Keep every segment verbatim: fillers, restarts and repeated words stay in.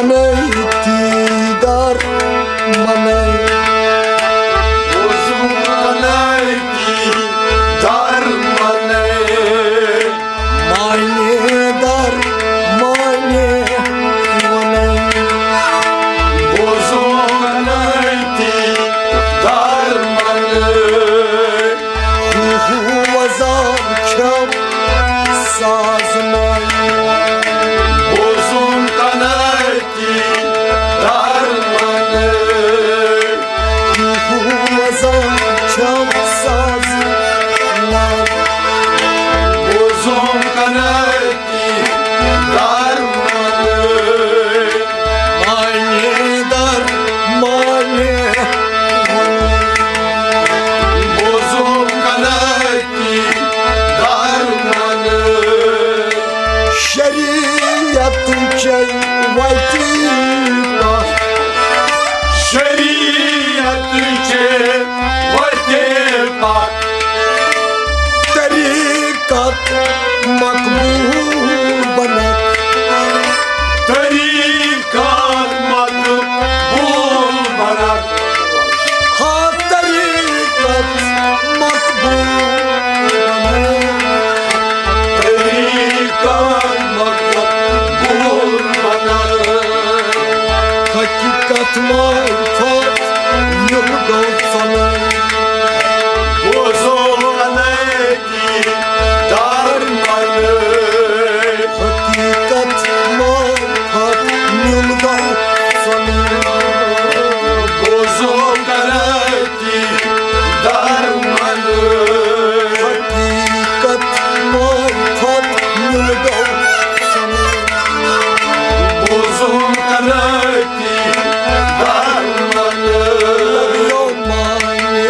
دیدار منائی۔ بوزم کنائی دیدار منائی۔ معنی دار معنی ونائی۔ بوزم کنائی دیدار منائی۔ ہو ہو وزار چھم ساز نائی۔ بوزم کنائی دیدار منائی۔ ہو ہو وزار چھم ساز نائی۔ بوزم کنائی دیدار منائی۔ معنی دار معنی بوزم کنائی دیدار منائی۔ شریعت چے وتی پاک۔ شریعت چے وتی پاک۔ طریقت مقبول بنک۔ طریقت مقبول بنک۔ ہا طریقت مقبول بنک۔ طریقت مقبول بنک۔ حقیقت معرفت نیل گو فنک۔ بوزو انیتی دار منائی۔ حقیقت معرفت نیل گو فنک۔ بوزو انیتی دار منائی۔ حقیقت معرفت نیل گو فنک۔ بوزم کنائی دیدار منائی۔ معنی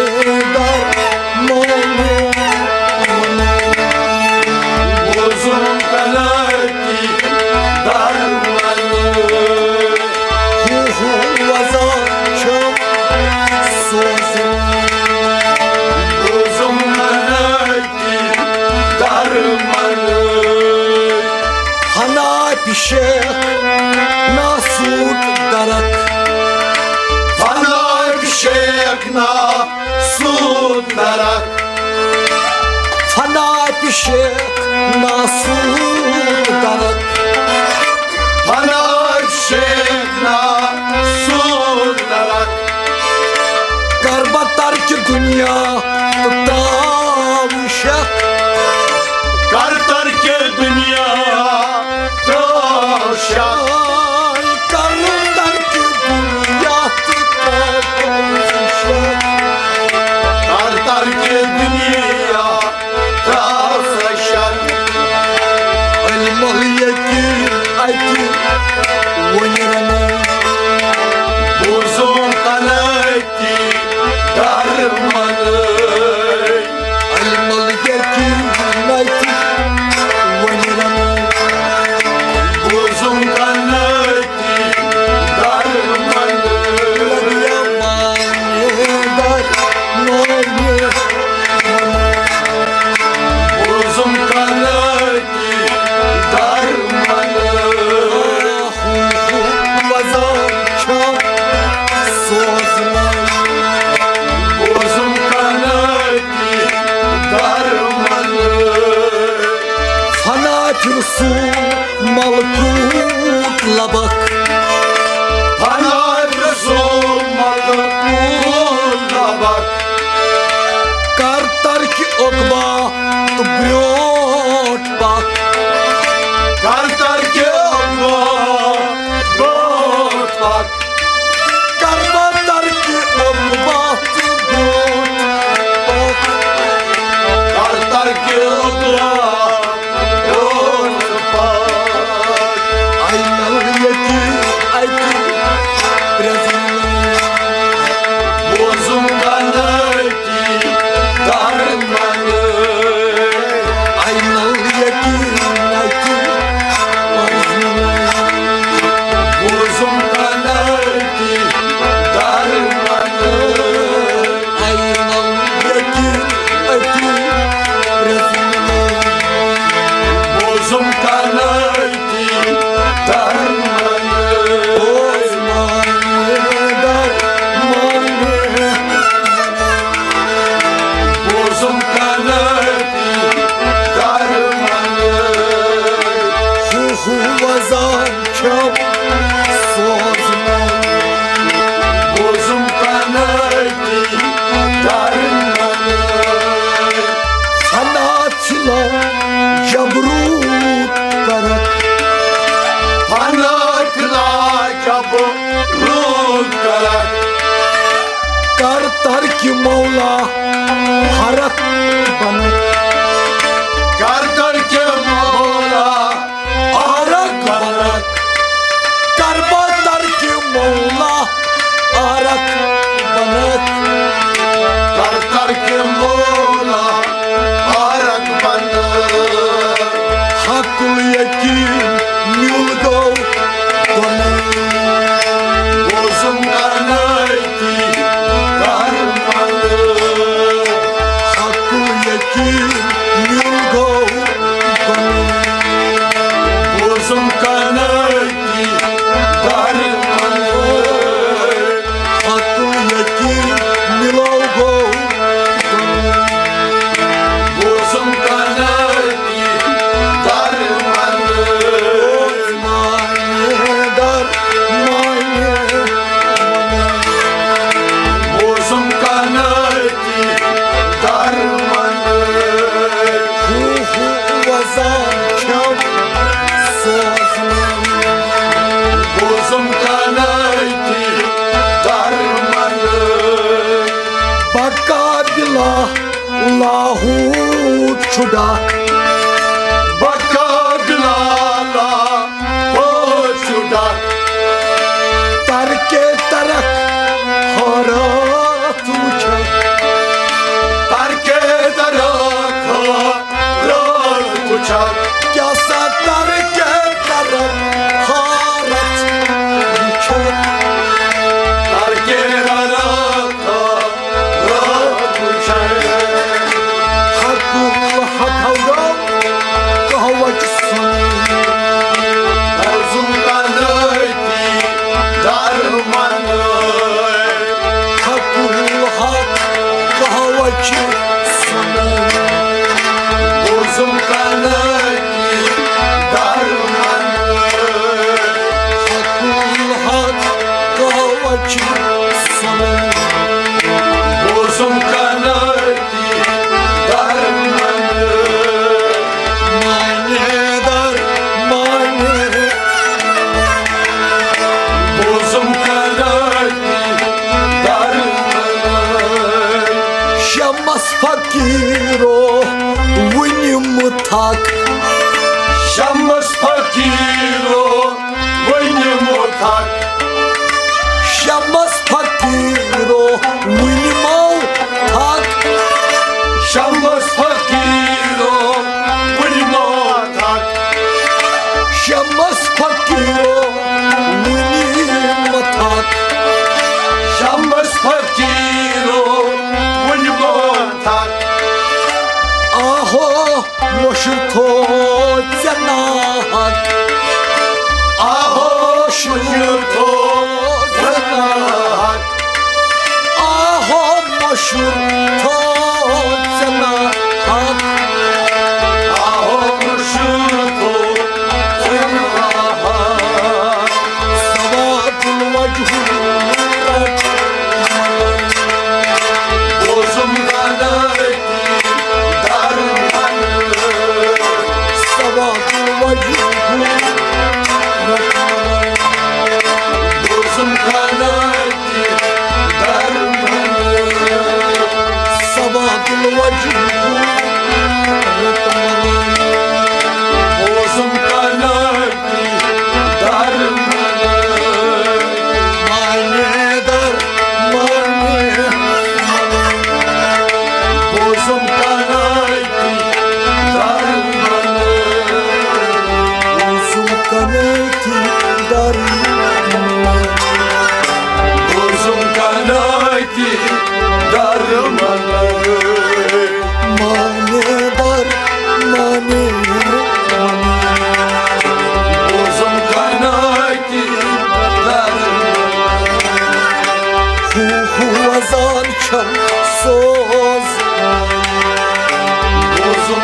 دار معنی ونائی۔ بوزم کنائی دیدار منائی۔ ہو ہو وزار چھم ساز نائی۔ بوزم کنائی دیدار منائی۔ فنا پیشک ناسوت درک۔ فنا پیشک ناسوت درک۔ فنا پیشک ناسوت درک۔ فنا پیشک ناسوت درک۔ کر بہٕ ترک دنیا تہٕ تراو شک۔ کر ترک دنیا تراو شک۔ کر ترک دنیا تہٕ تراو شک۔ کر ترک دنیا تراو سا شک۔ علم الیقین اتی وۄنۍ رنو۔ بوزم کنائی دیدار منائی۔ علم الیقین اتی وۄنۍ رنو۔ بوزم کنائی دیدار منائی۔ لگیا معنی دار معنی۔ بوزم کنائی دیدار منائی۔ وزار چھم ساز نائی۔ بوزم کنائی دیدار منائی۔ فنا پیرسو ملکوت لبک۔ فنا پیرسو ملکوت لبک۔ کر ترک عقبہ تہٕ برونٛٹھ پکھ۔ کر ترک عقبہ برونٛٹھ پکھ۔ کر بہٕ ترک عقبہ تہٕ برونٛٹھ پکھ۔ کر ترک عقبہ برونٛٹھ پکھ۔ عین الیقین روٗد کرکھ۔ کر ترکہِ مولا ہرکھ بنکھ۔ کر ترکہِ مولا ہرکھ بنکھ۔ کر بہٕ ترکہِ مولا ہرکھ بنکھ۔ کر ترکہِ مولا ہرکھ بنکھ۔ حق الیقین نیُل گوٚو بوزُم کانٲتی درمل۔ حق الیقین نیُل گوٚو بوزُم کانٲتی درمل۔ حق الیقین نیُلو گوٚو بوزُم کانٲتی درمل۔ مانے در مانے بوزُم کانٲتی درمل۔ ہو ہو وزان کھٮ۪و سوزنن۔ بوزُم کانٲتی درمل۔ بقا بلا لاہوت چھُ ڈاکھ۔ بقا بلا لاہوت چھُ ڈاکھ۔ ترکے ترکھ حٲرت وٕچھکھ۔ ترکے ترکھ حٲرت وٕچھکھ۔ کیٛاہ سا ترکے ترکھ حٲرت وٕچھکھ۔ ترکے ترکھ حق الحق ہورو قہوچ سن۔ بوزُم کانٲتی درمل۔ حق الحق قہوچ سن۔ بوزُم کانٲتی درمل۔ حق الحق قہوچ سن۔ بوزُم کانٲتی درمل۔ مانے در مانے بوزُم کانٲتی درمل۔ شمس فقیرو وٕنہِ مہٕ تھک۔ شمس فقیرو وٕنہِ مہٕ تھک۔ شمس فقیرو وٕنہِ مہٕ تھک۔ شمس فقیرو وٕنہِ مہٕ تھک۔ شمس فقیرو وٕنہِ مہٕ تھک۔ شمس فقیرو وٕنہِ مہٕ تھک۔ آہو مشُر تھوٚو ژےٚ ناحق۔ آہو مشُر تھوٚو ژےٚ ناحق۔ آہو مشُر تھوٚو ژےٚ ناحق۔ آہو مشُر تھوٚو ژےٚ ناحق۔ سواد الوجہ بوزُم کانٲتی درمل۔ سواد الوجہ بوزُم کانٲتی درمل۔ سواد الوجہ بوزُم کانٲتی درمل۔ مانے در مانے بوزُم کانٲتی درمل۔ بوزُم کانٲتی درمل۔ بوزُم کانٲتی درمل۔ مانے در مانے بوزُم کانٲتی درمل۔ ہو ہو وزان چھم سوز۔ بوزُم